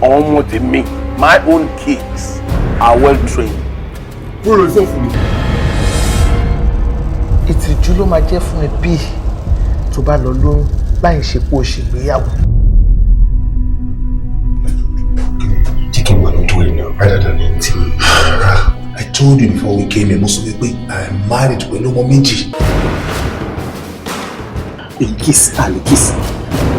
Àwọn ọmọ tèmi, my own kids, are well trained. Kúrò lórí fóònù fún mi. Ìtìjú ló máa jẹ́ fún ẹbí tó bá lọ lóyún láì ṣe pé o ṣègbéyàwó. Jẹ́ kí n wà lọ́dọ̀ ẹ̀ náà rather than ẹni tí mi rárá. I told you before we came here, mo sọ wípé I am married pẹ̀lú ọmọ méjì. Èyí kiss, àlè kiss.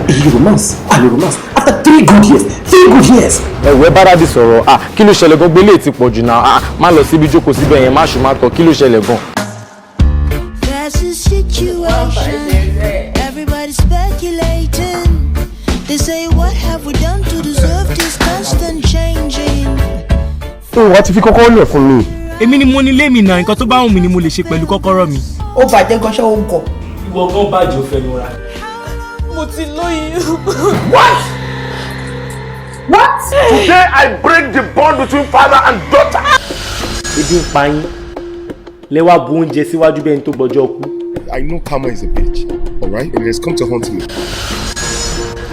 Èyí romance, àlè romance. After 3 good years, 3 good years. Ẹ̀wẹ́ bá daddy sọ̀rọ̀. Ah, kí ló ṣẹlẹ̀ gan? Gbélé ti pọ̀ jù náà. Ah, má lọ síbi, jókòó síbẹ̀ yẹn, má ṣù má tọ̀. Kí ló ṣẹlẹ̀ gan? That's the situation. Everybody's speculating. They say, "What have we done to deserve this constant changing?" Ó wá ti fi kọ́kọ́rọ́ lẹ̀ fún mi. Èmi ni mo ní ilé mi náà. Nǹkan tó bá wù mí ni mo lè ṣe pẹ̀lú kọ́kọ́rọ́ mi. Ó bàjẹ́ gan, ṣé ó ń gọ̀? Ìwọ gan bàjẹ́, ò fẹnu ra. Mo ti lóyún. What? Today I break the bond between father and daughter. Ebi ń pa yín, lẹ wá bu oúnjẹ síwájú bẹ́ẹ̀ ni tó gbọ́jọ́ kú. I know karma is a bitch, alright? And it has come to haunt me.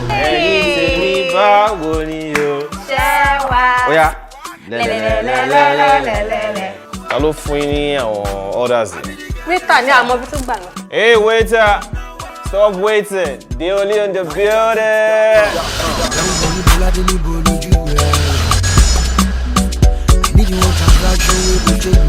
Ẹ̀yin tèmi, báwo ni o? Ṣé wà? Ó yá. Lẹ́lẹ́lẹ́lẹ́lẹ́lẹ́lẹ́. Ta ló fún yín ní àwọn orders yìí? Waiter ní àmọ́ bí tó gbà lọ. Hey waiter, stop waiting. Deoli in the building. Níbo lójú rẹ̀? I need you one transaction wey go change.